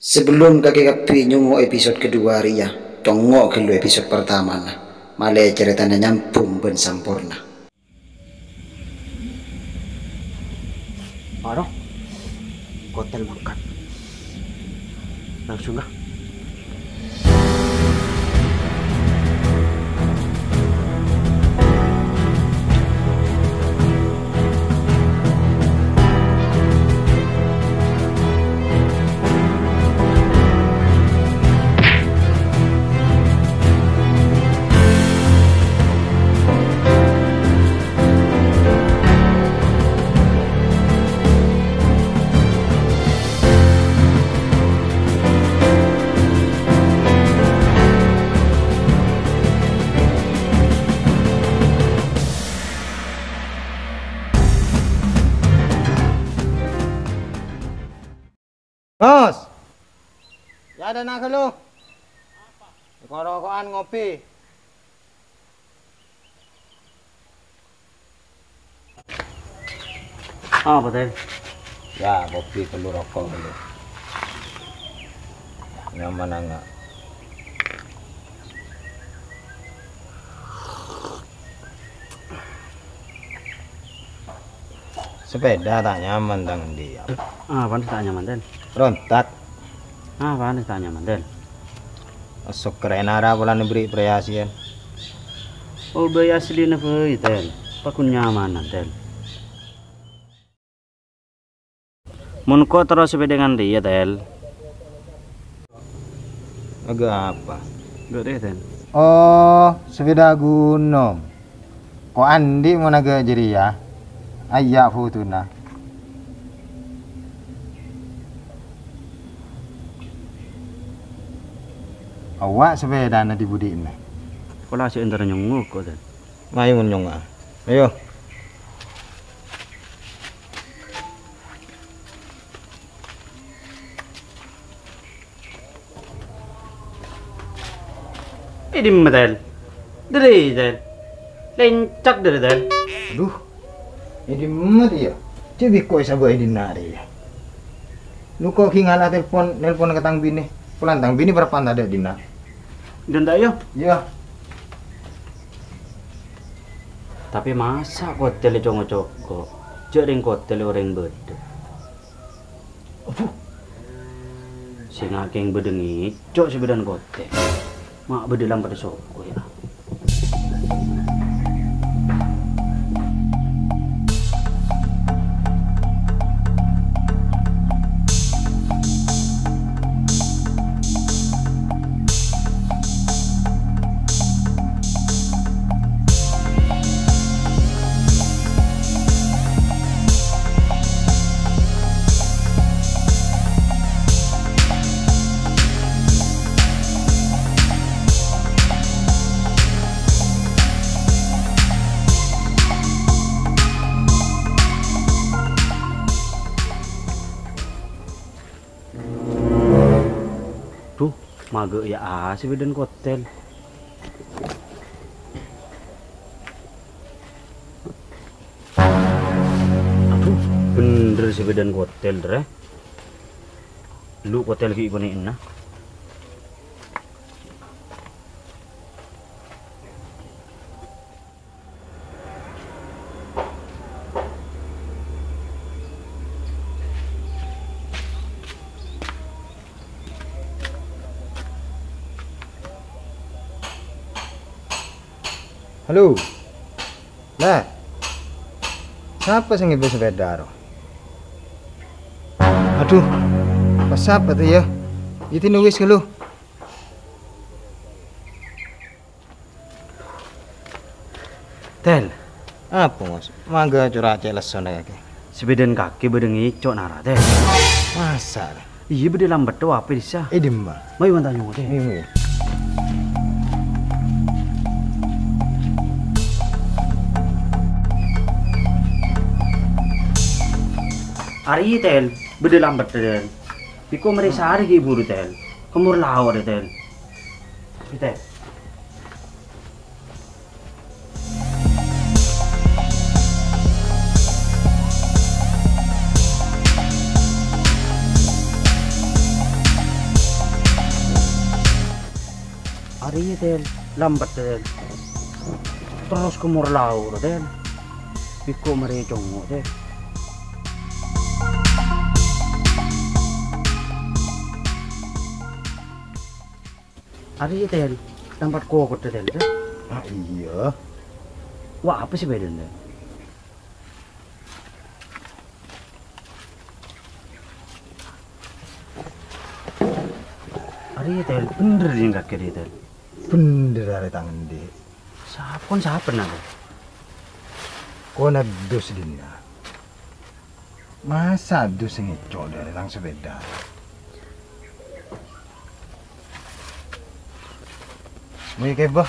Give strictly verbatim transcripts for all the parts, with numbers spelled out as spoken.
Sabellunna kakè kabbhi nyongngo' episode kedua rèya, congngo' ghâllu episode pertamana. Malè carètana nyambung bân samporna. Aroh, kotel mangkat. Langsung, ah. Bos, ya ada nak lu. Roko-rokokan ngopi. Apa, Ten? Ya, kopi tellu roko' tellu. Nyaman, enggak? Sepeda ta' nyaman, Tang, ndi? Apa ta' nyaman, Ten? Rontak. Apa ta' nyaman, Ten? Sokkor ènara polana bâri' perayasian. Oh, bâi aslina bâi, Ten. Paghun nyamanan, Ten. Mon ko' terro sepeda ngan rèya, Tel. Aga apa? Enggak deh, Ten. Oh, sepeda gunung. Ko' andi' mon aga jârèya? Ayya' fotona. Awwa' sepedana dhi-budhi'na. Pola sè entara nyongngo' ko', Ten. Mayu mon nyongngo'a. Ayo. È dimma, Tel? Dâri, Tel. Lèncak dâri, Tel. Aduh. È dimma, Tel, ya? Cè' bi' ko' èsabâ' è dinna' rèya. Lu ko' ghi' ngala' telpon, nelpon ka tang binè. Polana tang binè parappa'na tadâ' è dinna'. Ghântè, yo. Iyâ. Tapè masa' kotel co-ngoco' ko'? Jâ' rèng kotel orèng bâdâ. Abu. Sènga' kèng bâdâ ngèco' sè bâdâna kotel. Ma' bâdâ lampadhâ soko, ya. Duh, maghâ' ya, ah, sè bâdâna kotel. Aduh, bhendher sè bâdâna kotel, Dre. Lu kotel ghi' konè'na. Halo. Lah. Sapa sè ngibâ sepeda, ro? Aduh. Pas sapa tuh, ya? Itu nulis ke lu. Tel. Apa, Mas? Mangga cora' cè' lessona kakè. Sepedana kakè bâdâ ngèco' nara, Tel. Masa', Tel? Iyâ, bâdâ lampadhâ apa dissa. È dimma? Mayu, man tanyong, Tel. Iya, iya. Arèya, Tel. Bâdâ lampadhâ, Tel. Bi' ko' marè sarè ghi' buru, Tel. Kemor lao rè, Tel. Tel. Arèya, Tèl, lambât, Tèl. Terros ka mor lao, Tèl. Bi' engko' marè congngo', Tèl. Arèya, Tèl, lambât kokoddhâ, Tèl, Tèl. Ah, iyâ. Wah, apa sè bâdâna, Tèl? Arèya, Tèl, bhender jhâ' kakè rèya, Tèl. Bhender arè tang andi'. Sapa, kon sapa, Nang? Kon adus dinna'. Masa adus sè ngèco' dâri tang sepèda? Mè' kèbâ.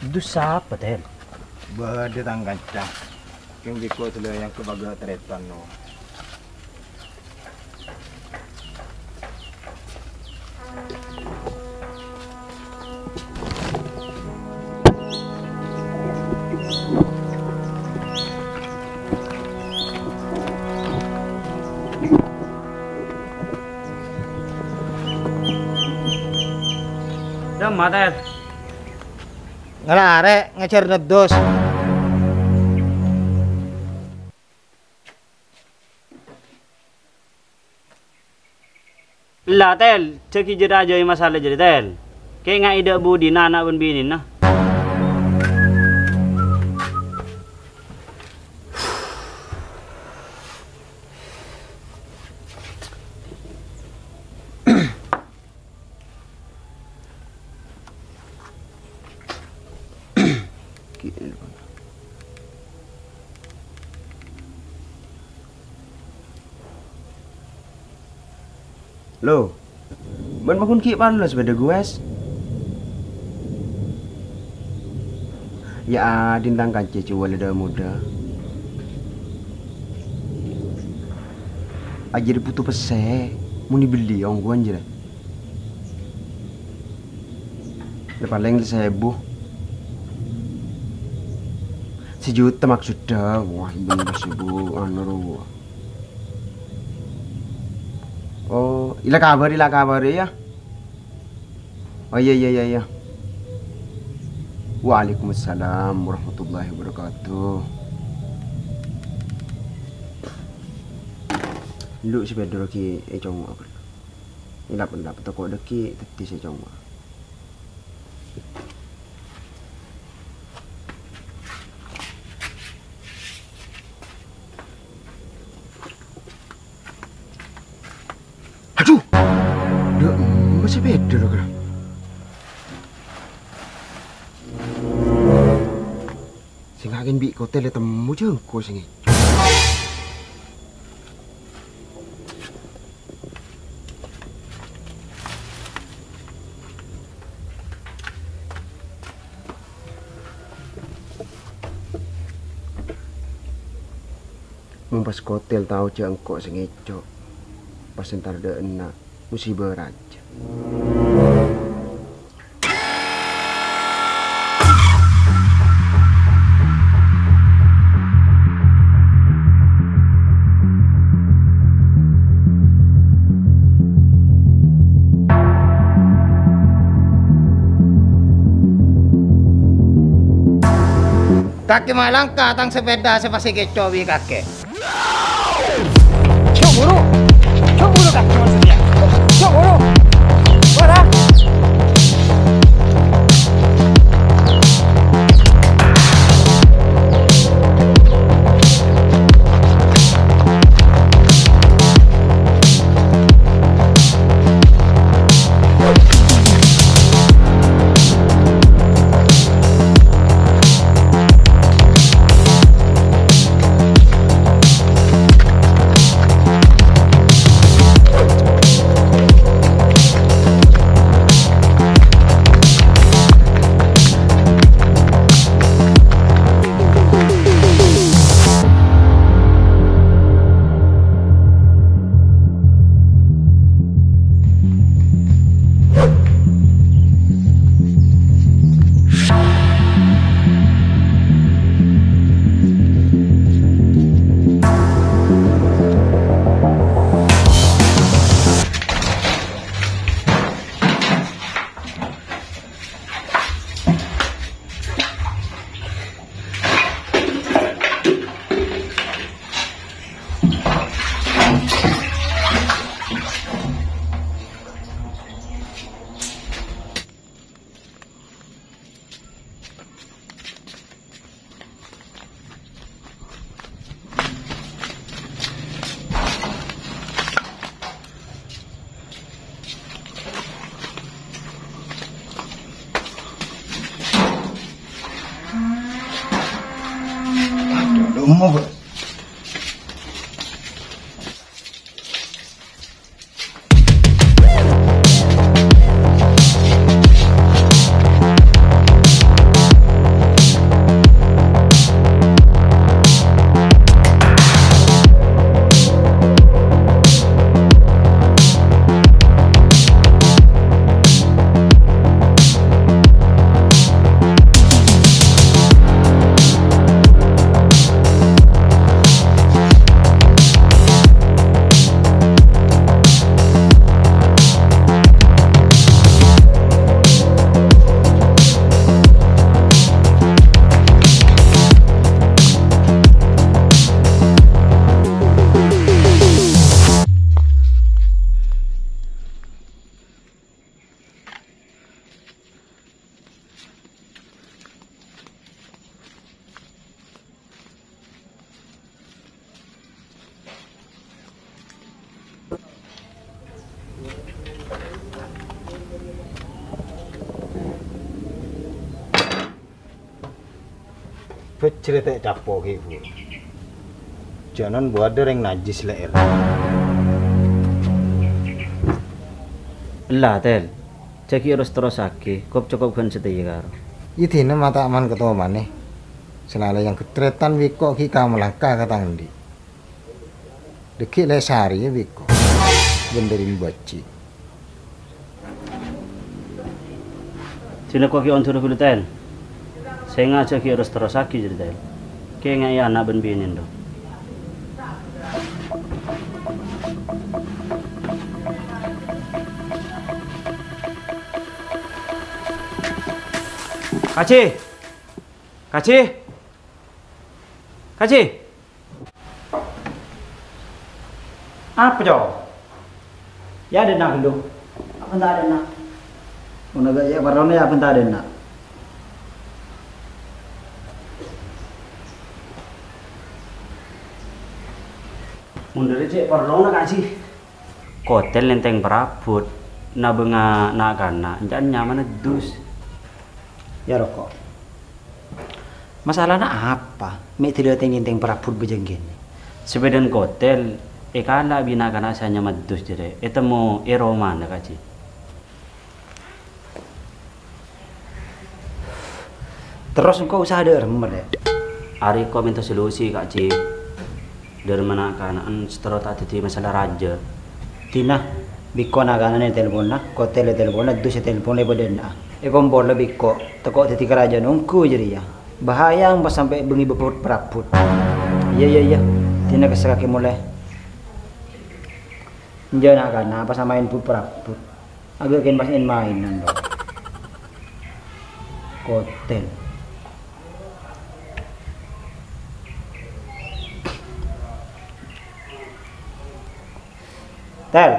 Adus sapa, Tèl? Bâdâ tang kanca. Kèng bi' engko' sè lè yang ka bâgâ tarètan, no. Dâmma, Tèl? Ngarè' ngajhâr nodus. Ella, Tèl, jhâ' ghi' jâ-rajâi masalah jârèya, Tèl. Kèngaè dâ' budina ana' bân binèna. Lo, bân makon ghi' parlo sepèda gowes? Ya, adin tang kanca juwâl dâ-modâ. Ajârè buto pèssè, mon èbelli ongghuwân jârèya. Lè palèng sèbu. Sejuta maksudda. Wah, bân sèbu anu ro. Oh, ila kabhâr, ila kabhâr ya. Oh, iyâ, iyâ, iyâ, iyâ. Waalaikumsalam warahmatullahi wabarakatuh. Lu sepèda ghi' ècongngo' apa? Ilap-elap toko dâgghi' teddhi sè congngo'. Adu! Dâ' emma sepèda, Ra, Ra. Sènga' ghi' bi' kotel ètemmo jhâ' engko' sè ngèco'. Mon pas kotel tao jhâ' engko' sè ngèco', pas entar dâ' enna' musibâ rajâ. Kakè malangka tang sepèda sè pas èkèco' bi' kakè. Cemburu. Cemburu, Kak. Cemburu. Wara. Bâjrè ta' ècapo' ghi', Bu. Jhânan bâdâ rèng najjhis lè'èr. Ella, Tèl. Jhâ' ghi' ros-terrossaghi, kop-cokop ghân satèya karo. Idina mata aman katomanè. Salalèyang ghetrètan wiko' ghi' ka malangka ka tang andi'. Dhâggi' lè sarè wiko'. Bhendherrin bâji'. Sè lako ghi' ondur ghâllu, Tèl. Sènga' jhâ' ghi' ros-terrossaghi jârèya, Tèl. Kèngè'è ana' bân binèn, do. Kajhi! Kajhi! Kajhi! Apa, Cong? Yâ, dâ' enna' ghâllu. Apa ta' dâ' enna'? Mon ta' yâ parlona yâ apa ta' dâ' enna'? Mon dâri cè' parlona, Kajhi. Kotèl nèntèng parabbhut, nabângnga na'-kana', ènca' nyamana dus. Yâ, roko'. Masalana apa? Mè' dâ-dâteng nèntèng parabbhut bhâjâng kènè'. Sapèdana Kotèl èkala' bi' na'-kana' sè anyama dus jârèya, ètemmo è romana, Kajhi. Terros engko' usaha dâ' remma, Dek? Arè engko' mènta solusi, Kajhi. Dâremma na'-kana'en sè terro ta' dhâddhi masalah rajâ. Dina, bi' engko' na'-kana'en ètelponna, Kotèl ètelponna, dus ètelpon è bâdâna. Èkompola bi' engko', tako' dhâddhi karajâ nongghu jârèya. Bahaya mon pas sampè' bângè bepot parabbhut. Iyâ, iyâ, iyâ. Dina kèssè'aghi molè. Enjâ' na'-kana' pas amaèn but parabbhut. Aghâ' kèn pas en-maènan, do. Kotèl. Tèl.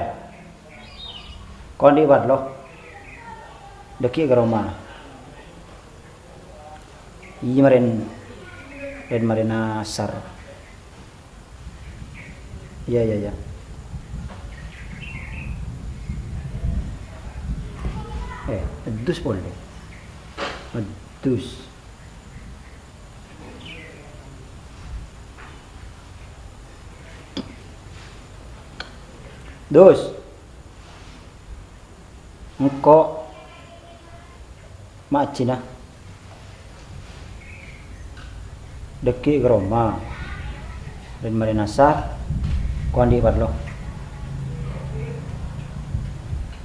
Ko' andi' parlo. Dâgghi' ka roma. Iyâ, marèn, rèn marèn asar. Iyâ, iyâ, iyâ. Eh, dus polè. Dus. Dus. Engko' ma' ajjhina. Dâgghi' ka roma. Rèn marèn asar. Ko' andi' parlo.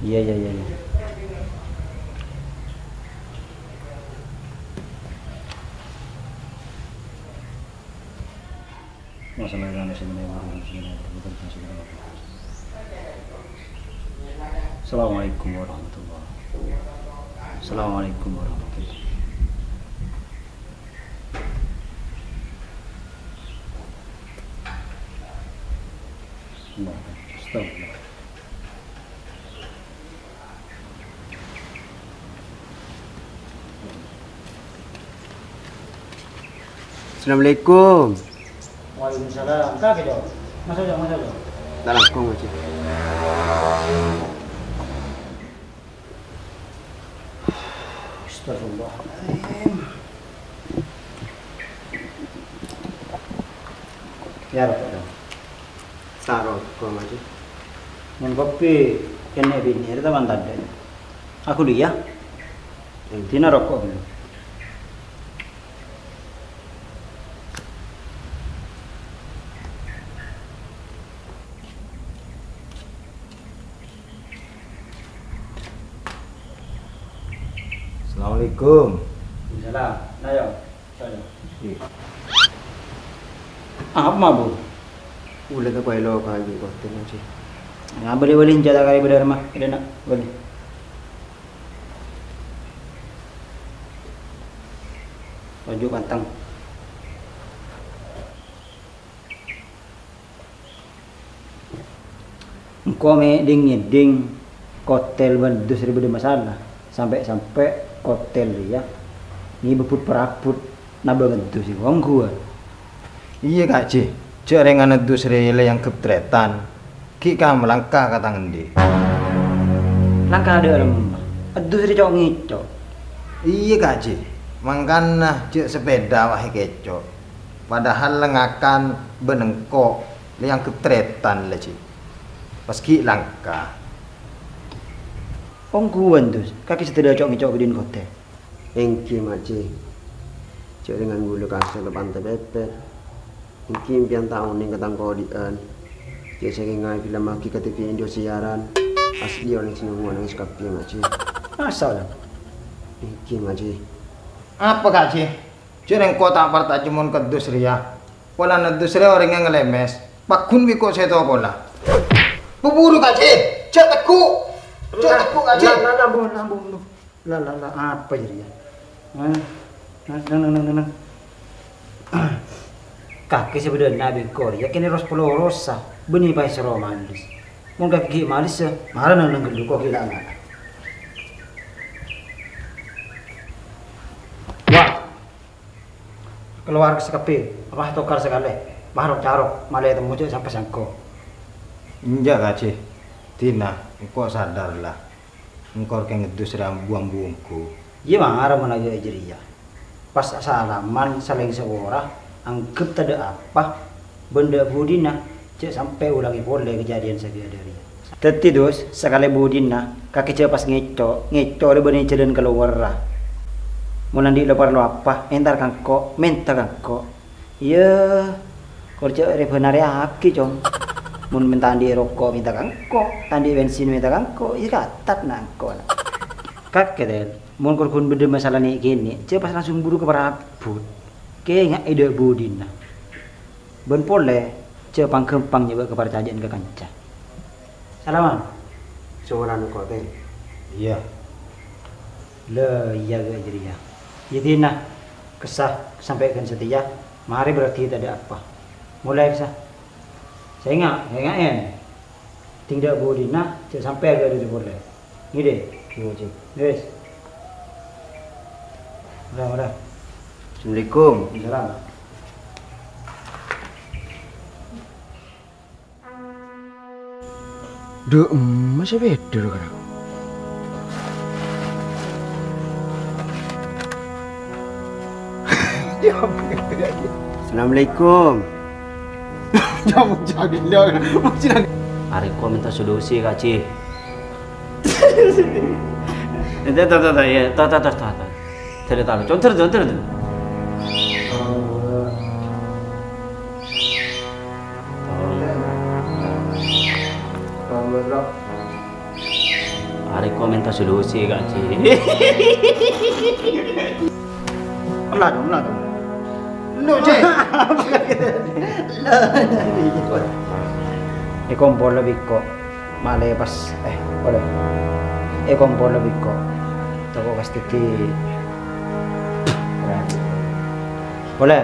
Iyâ, iyâ, iyâ, iyâ. Assalamualaikum warahmatullah. Assalamualaikum warahmatullah. Astagfirullah. Assalamualaikum. Waalaikumsalam. Ka, Kak, Jo? Maso', Jo, maso', Jo. Ta' langkong, Haji. Astagfirullahaladzim. Yâ, roko', Cong. Ta' roko', Maji. Mon kopi kènè' binè' rè ta' mantadhâ. Aku dhi, yâ. Hmm. Dina roko' dulu. Assalamualaikum. Waalaikumsalam. Nah, yo. Saya. Iya. Apa, Bu? Udah tak lo kayu kotor aja. Nggak boleh, boleh, jaga kayu benar mah. Udah, nak. Boleh. Baju panteng. Engko' me' dhing-ngèdhing kotel bân dus rè bâdâ masalah. Sampè'-sampè' kotel rèya ngibâ but-parabut nabâ ngeddus sè ongghuwân. Iyâ, Ka' Ji, jhâ' rèng ngeddus rè la èangghep tarètan. Ghi' ka malangka ka tang endi? Langka dâlem, eddus rè co'-ngèco'. Iyâ, Ka' Ji, mangkana jhâ' sapèda wa èkèco'. Padahal la ngakan bân engko' la èangghep tarètan la, Ji. Pas ghi' langka. Ongghuwân, Dus, kakè sadhâjâ co'-ngèco' ka dhing kotel. Èngghi, Ma' Ji. Jhâ' rèng ghulâ kasar la panta pèpèr. Èngghi empèyan ta' onèng ka tang kodhi'ân. Jhâ' sakènga èfilmaghi ka T V Indosiaran. Asli orèng sè nyongngo' nangès kabbhi, Ma' Ji. Masa, Bang? Èngghi, Ma' Ji. Apa, Ka' Ji? Jhâ' rèng engko' ta' parcajâ mon ka dus rèya. Polana dus rèya orèngnga ngalèmès. Pagghun bi' engko' sèttong pola. Bu-buru, Ka' Ji. Jhâ' tegghu'. Jhâ' tegghu', Ka' Ji. La, la, la, ampon, ampon, ampon. La, la, la, apa jârèya? Hah? Nah, nah, nah, nah, nah, nah. Kakè sè bâdâna bi' engko' rèya kènè' ros-poloros, sa. Bânnè paèssoro malès. Mon kakè ghi' malès, sa, mara nang-nang ghâllu ko' ghi' la nga'. Wah! Kalowar sakabbhi, pas tokar sakalè, pas rok-carok, malè temmo jhâ' sampè' sangko. Enjâ', Ka' Ji. Dina, engko' sadar la. Engko' rèng ngeddus rè ambu-ambu ongghu. Iyâ, mara mon la jârèya. Pas salaman salèng sapora, angghep tadâ' apa, bân dâ' budina, jhâ' sampè' olangè polè kajhâdhiyân sakèya dâri. Dhâddhi, Dus, sakalè budina, kakè jhâ' pas ngèco', ngèco' rè bânnè jhâlân kalowarra. Mon andi' lo-parlo apa, entar ka engko', mènta ka engko'. Iyâ, kor jhâ' rè bânarèyaghi, Cong. Mon mènta andi' roko', mènta ka engko', ta' andi' bensin, mènta ka engko', iyâ katat na' engko', na'. Kakè, Tèl, mon kor ghun bâdâ masalah nè'-kènè', jhâ' pas langsung buru ka parabut. Kènga'è dâ' budina. Bân polè, jhâ' pang-ghâmpang nyabâ' kaparcajâ'ân ka kanca. Salaman. Saporana engko', Tèl. Iyâ. La, iyâ, ghâ' jârèya. Iyâ, dina, kessa, sampè' ghân satèya, marè berarti tadâ' apa. Molaè, kessa. Sènga', sènga'è. Dhing dâ' budina, jhâ' sampè' ghâ' dâri polè. Ngèdhing? Iyâ, Ji. Wis. Ora, ora. Assalamualaikum. Waalaikumsalam. Dhu, emma sapèda, Kak. Assalamualaikum. Arè engko' mènta solusi, Ka' Ji. Entar, entar, entar, entar, ya. Tar, tar, tar, tar, tar. Tar, tar, conter, conter, conter. Arè engko' mènta solusi, Ka' Ji. Enla', enla'. Enla', Ji. Èkompol bi' engko'. Malè pas, eh, polè. Èkompol bi' engko'. Tako' pas dhâddhi. Polè.